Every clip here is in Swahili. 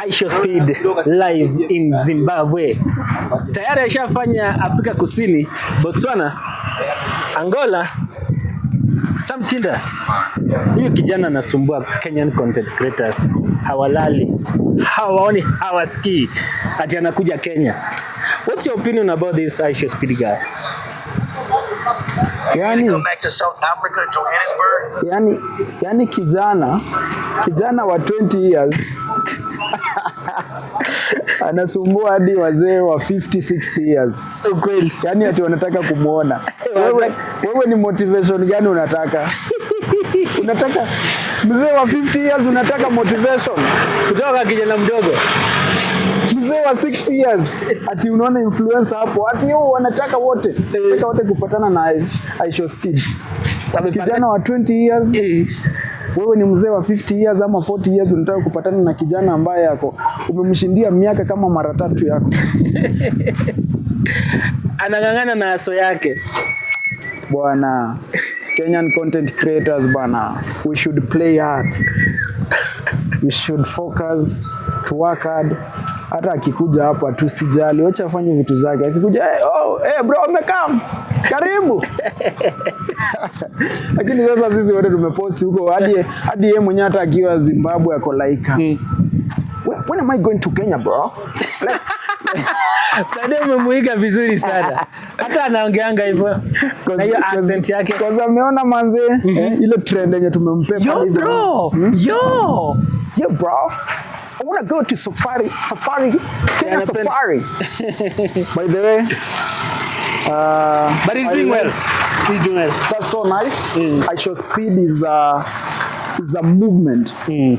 IShowSpeed live in Zimbabwe. Tayari ashafanya Afrika Kusini, Botswana, Angola. Sam Tinda, huyu kijana anasumbua Kenyan content creators, hawalali, hawaoni, hawasikii ati anakuja Kenya. What's your opinion about this IShowSpeed guy? Yani, Come back to South Africa, Johannesburg. yani kijana wa 20 years anasumbua hadi wazee wa 50 60 years. Ukweli. Yani ati wanataka kumwona. Wewe ni motivation gani unataka? Unataka mzee wa 50 years, unataka motivation kutoka kwa kijana mdogo? Mzee wa 60 years, ati unaona influencer hapo, ati yo wanataka wote kupatana na IShowSpeed. Kijana wa 20 years, wewe ni mzee wa 50 years ama 40 years, unataka kupatana na kijana ambaye yako umemshindia miaka kama mara tatu yako. Anang'ang'ana na aso yake. Bwana, Kenyan content creators bana, we should play hard, we should focus to work hard. Hata akikuja hapa tusijali, wacha afanye vitu zake. Akikuja, "Hey, oh, hey bro, umekam, karibu." Lakini sasa sisi wote tumeposti huko, hadi yeye mwenyewe hata akiwa Zimbabwe ako like, "When am I going to Kenya, bro?" Like, Baadaye umemuiga vizuri sana, hata anaongeanga hivyo na hiyo accent yake. Cause ameona manze, ile trend yenye tumempea Yo pale hivyo. Bro, yo. "Yeah bro, I wanna go to safari, Kenya safari." By the way, But he's I doing well. He's doing well. That's so nice. IShowSpeed is a movement,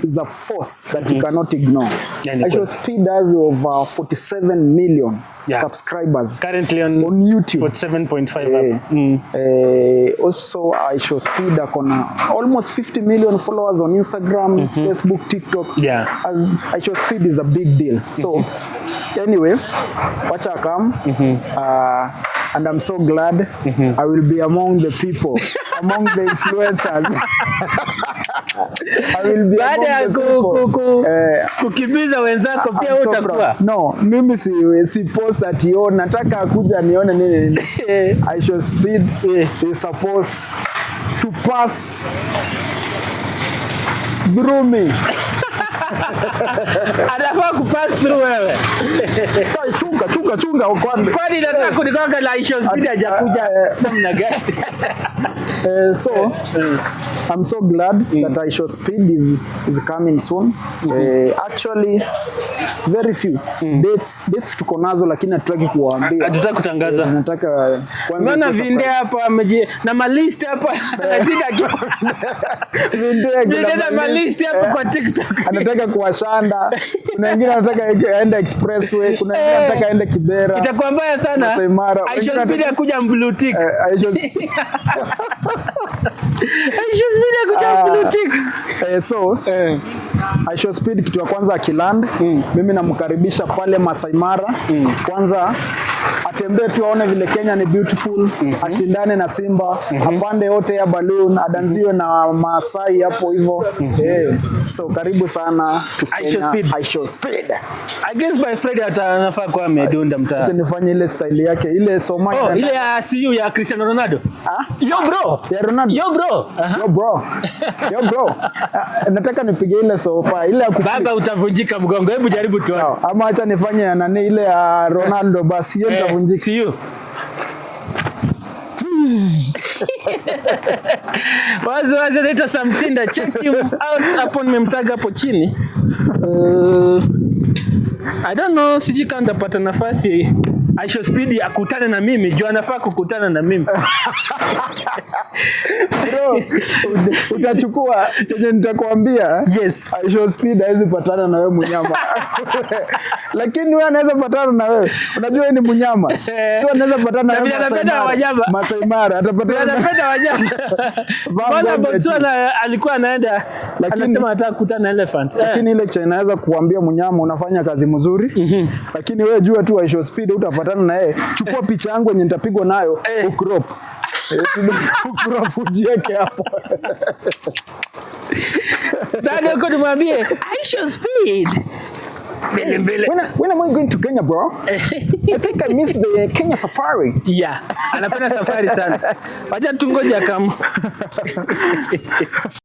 is a force that you cannot ignore. Yeah, ni I Show kweli. Speed has over 47 million subscribers Currently on, on YouTube. 47.5 Eh, up. Also IShowSpeed akona almost 50 million followers on Instagram, Facebook, TikTok. As IShowSpeed is a big deal. So anyway, wacha akam. And I'm so glad I will be among the people, among the influencers. I will be Baada ya among the people. Kukimbiza wenzako pia I'm so utakuwa. Proud. No, mimi si post ati, "Oh, nataka kuja nione nini nini." IShowSpeed is supposed to pass through me. Anafaa kupass through wewe. Tai, chunga chunga chunga ukwambe. Kwani nataka kunigonga na IShowSpeed hajakuja namna gani? So I'm so glad that IShowSpeed is coming soon. Actually very few dates tuko nazo, lakini hatutaki kuwaambia. Hatutaki kutangaza. Nataka kwanza Umeona ikuwe Vinde surprise. hapo ameji na malist hapo anashinda Vinde kuna Vinde na malist, malist hapo kwa TikTok. Anataka kuwashanda. Kuna wengine anataka aende expressway, kuna wengine anataka aende Kibera. Itakuwa mbaya sana. Masai Mara. IShow Wengine Speed akuja blue tick. IShowSpeed akuja blue tick. So IShowSpeed kitu ya kwanza akiland, mimi namkaribisha pale Masai Mara. Kwanza atembee tu aone vile Kenya ni beautiful, ashindane na simba, apande yote ya balloon, adanziwe na Maasai hapo hivyo. So karibu sana to I Show Kenya. Speed. IShowSpeed. I guess by Friday ata anafaa kuwa amedunda mtaa. Acha nifanye ile style yake ile soma. Oh, ile ya CU ya Cristiano Ronaldo. Ah? Yo bro. Ya Ronaldo. Yo bro. Aha. Yo bro. Yo bro. Ah, nataka nipige ile sopa ile ya kuflip. Baba, utavunjika mgongo. Hebu jaribu tuone. Sawa. Ama acha nifanye ya nani, ile ya Ronaldo basi, hiyo nitavunjika. See you. Wazi wazi anaitwa Sam Tinda. Check him out hapo, nimemtag hapo chini. I don't know, sijui kama nitapata nafasi IShowSpeed akutane na mimi, juu anafaa kukutana na mimi. Bro, utachukua chenye nitakwambia. IShowSpeed hawezi patana na wewe mnyama. Lakini wewe anaweza patana na wewe. Unajua wewe ni mnyama. Sio, anaweza patana na Na wewe vile Masai anapenda Mara. wanyama. Masai Mara atapatana na Anapenda wanyama. Vaa Mbona ngozi ya Botswana alikuwa anaenda anasema anataka kukutana na elephant. Lakini ile cha inaweza kuambia mnyama, unafanya kazi mzuri, lakini wewe jua tu IShowSpeed utapatana na yeye. Chukua picha yangu yenye nitapigwa nayo, ucrop. Ucrop ujieke hapo. Baada huko nimwambie IShowSpeed. Mbele mbele. When am I going to Kenya, bro? I think I missed the Kenya safari. Yeah, anapenda safari sana. Wacha tungoja kama.